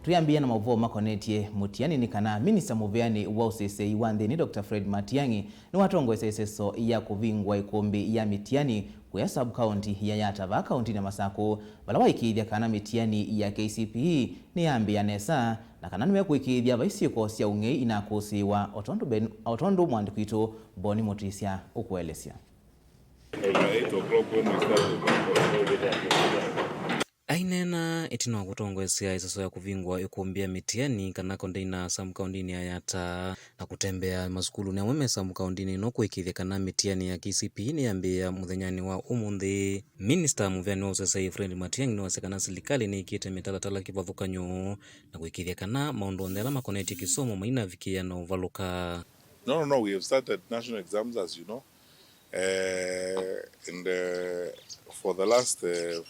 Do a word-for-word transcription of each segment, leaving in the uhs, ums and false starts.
Twĩambĩĩa na maũvoo makonetye mũtiani nĩ kana minista mũveanĩ wa ũseseĩ wa nthĩnĩ, Doctor Fred Matiang'i, nĩwatongoesye ĩseso ya kũvingũa ĩkũmbĩ ya mĩtiani kũya sub-county ya Yatta vaa kaũntinĩ ya Masakũ, vala waĩkĩĩthya kana mĩtiani ya K C P E nĩyambĩĩa nesa na kana nĩmekwĩkĩĩthya vai syĩko sya ũng'ei inakũsĩĩwa, o tondũ Ben-, o tondũ mwandĩki witũ Boni Mũtisya ũkũelesya. Aineena ĩtina wa kũtongoesya ĩseso ya kũvingũa ĩkũmbĩ ya mĩtiani kana container sub-countinĩ ya Yatta na kũtembea masukulunĩ amwe me sub-countinĩ ĩno kũĩkĩĩthya kana mĩtiani ya K C P E nĩyambĩĩa mũthenyanĩ wa ũmũnthĩ, minista mũveanĩ wa ũseseĩ Fred Matiang'i nĩwasya kana silikalĩ nĩĩkĩte mĩtalatala kĩvathũkany'o na kũĩkĩĩthya kana maũndũ onthe ala makonetye kĩsomo mainavikĩĩa na ũvalũka. No, no, no, we have started national exams, as you know. Uh, and uh, for the last uh,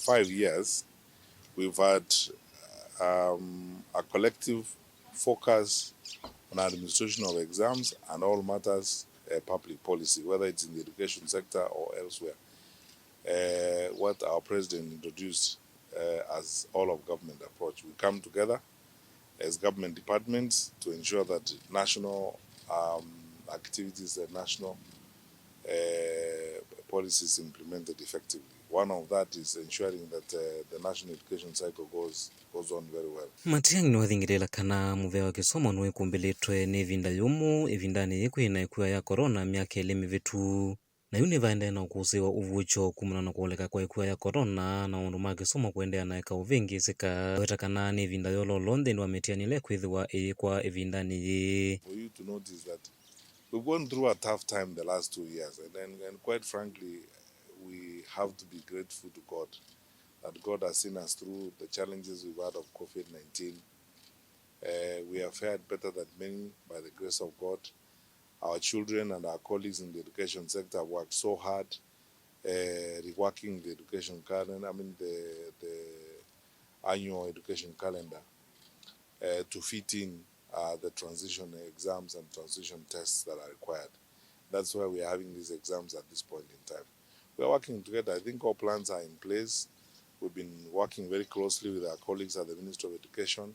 five years, we've had um, a collective focus on administration of exams and all matters uh, public policy, whether it's in the education sector or elsewhere. Uh, what our president introduced uh, as all of government approach. We come together as government departments to ensure that national um, activities and national uh, policies implemented effectively. One of that is ensuring that uh, the national education cycle goes, goes on very well. Matiang'i nĩwathingĩlĩĩla kana mũvea wa kĩsomo nĩwĩkumbĩlĩtwe nĩ ĩvinda yũmũ ĩvindanĩ yĩĩ kwĩ na ĩkua ya corona myaka ĩlĩ mĩvĩtu. Na yu nĩvaendee na ũkũsĩĩwa ũvuũkyo kumana na kũoleka kwa ĩkua ya corona na maũndũ ma kĩsomo kũendeea na ĩka ũvĩngĩĩsĩka. Weta kana nĩ ĩvinda yololo nthĩnĩ wa mĩtiani ĩla ĩkwĩthĩwa ĩyĩkwa ĩvindanĩ yĩĩ. For you to notice that we've gone through a tough time the last two years, and, and, and quite frankly, we have to be grateful to God that God has seen us through the challenges we've had of COVID nineteen. Uh, we have fared better than many by the grace of God. Our children and our colleagues in the education sector have worked so hard, uh, reworking the education calendar, I mean the, the annual education calendar, uh, to fit in uh, the transition exams and transition tests that are required. That's why we are having these exams at this point in time. We are working together. I think all plans are in place. We've been working very closely with our colleagues at the Ministry of Education.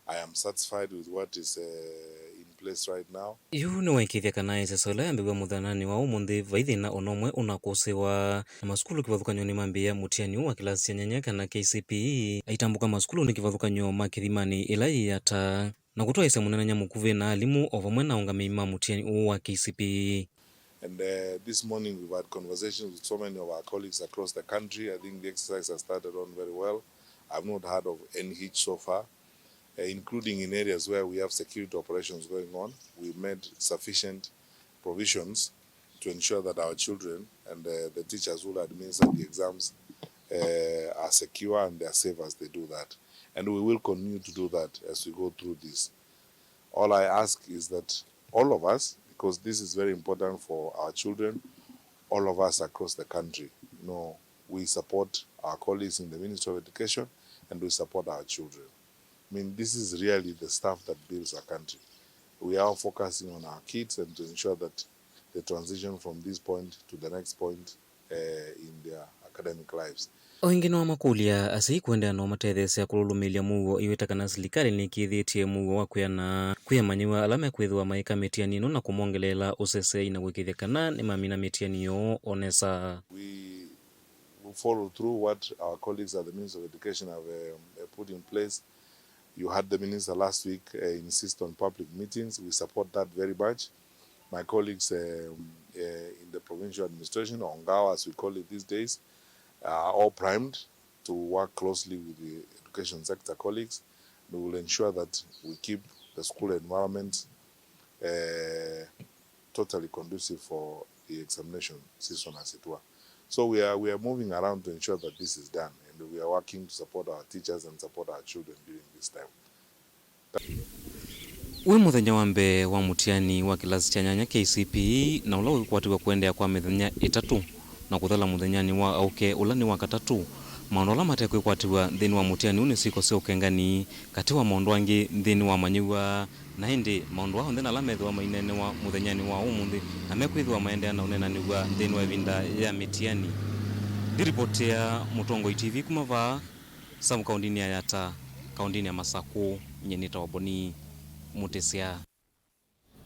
I am satisfied with what is uh, in place right now. Yu nĩwaĩkĩĩthya kana ĩseso ĩla yambĩw'a mũthenyanĩ wa ũmũnthĩ vai thĩna o na ũmwe ũnakũsĩĩwa, na masukulu kĩvathũkany'o nĩmambĩĩa mũtiani ũũ wa kĩlasi kya nyanya kana K C P E aitambũka masukulunĩ kĩvathũkany'o ma kĩthimanĩ ĩla yĩ Yatta, na kũtwaĩĩsya mũnenany'a mũkuvĩ na alimũ o vamwe na aũngamĩi ma mũtiani ũũ wa K C P E. And uh, this morning we've had conversations with so many of our colleagues across the country. I think the exercise has started on very well. I've not heard of any hitch so far, uh, including in areas where we have security operations going on. We made sufficient provisions to ensure that our children and uh, the teachers who will administer the exams uh, are secure and they are safe as they do that. And we will continue to do that as we go through this. All I ask is that all of us, because this is very important for our children, all of us across the country, you know, we support our colleagues in the Ministry of Education and we support our children. I mean, this is really the stuff that builds a country. We are all focusing on our kids and to ensure that the transition from this point to the next point uh, in their academic lives. O ĩngĩ nĩwamakũlya asyai kũendeea na ũmatetheesya kũlũlũmĩĩlya mũuo, aiweta kana silikalĩ nĩkĩthĩtye mũuo wa kwĩana kwĩ amanyĩw'a ala mekwĩthĩwa maĩka mĩtiani ĩno na kũmongeleela ũseseei na kũĩkĩĩthya kana nĩmamina mĩtiani yoo o nesa. We will follow through what our colleagues at the Ministry of Education have uh, put in place. You heard the minister last week uh, insist on public meetings. We support that very much. My colleagues um, uh, in the provincial administration, or Ngao as we call it these days, are all primed to work closely with the education sector colleagues. We will ensure that we keep the school environment uh, totally conducive for the examination season, as it were. So we are, we are moving around to ensure that this is done, and we are working to support our teachers and support our children during this time. Wĩ mũthenya wa mbee wa mũtiani wa kĩlasi kya nyanya K C P E, na ũla ũkwatĩw'a kũendeea kwa mĩthenya ĩtatũ na kũthela mũthenyanĩ wa aũke, ũla nĩ wa katatũ. Maũndũ ala matekwĩkwatĩw'a nthĩnĩ wa mũtiani ũũ nĩ syĩko sya ũkengani, katĩ wa maũndũ angĩ nthĩnĩ wa amanyĩw'a. Na ĩndĩ maũndũ aa onthe na ala methĩwa maineenewa mũthenyanĩ wa ũmũnthĩ na mekwĩthĩwa maendeea na ũneenanĩw'a nthĩnĩ wa ĩvinda ya mĩtiani. Ndiripotea Mũtongoi T V kuma vaa sub-kaũndinĩ ya Yatta. kaũndĩnĩ ya Masakũ. Nyie nĩtawa Boni Mũtĩsya.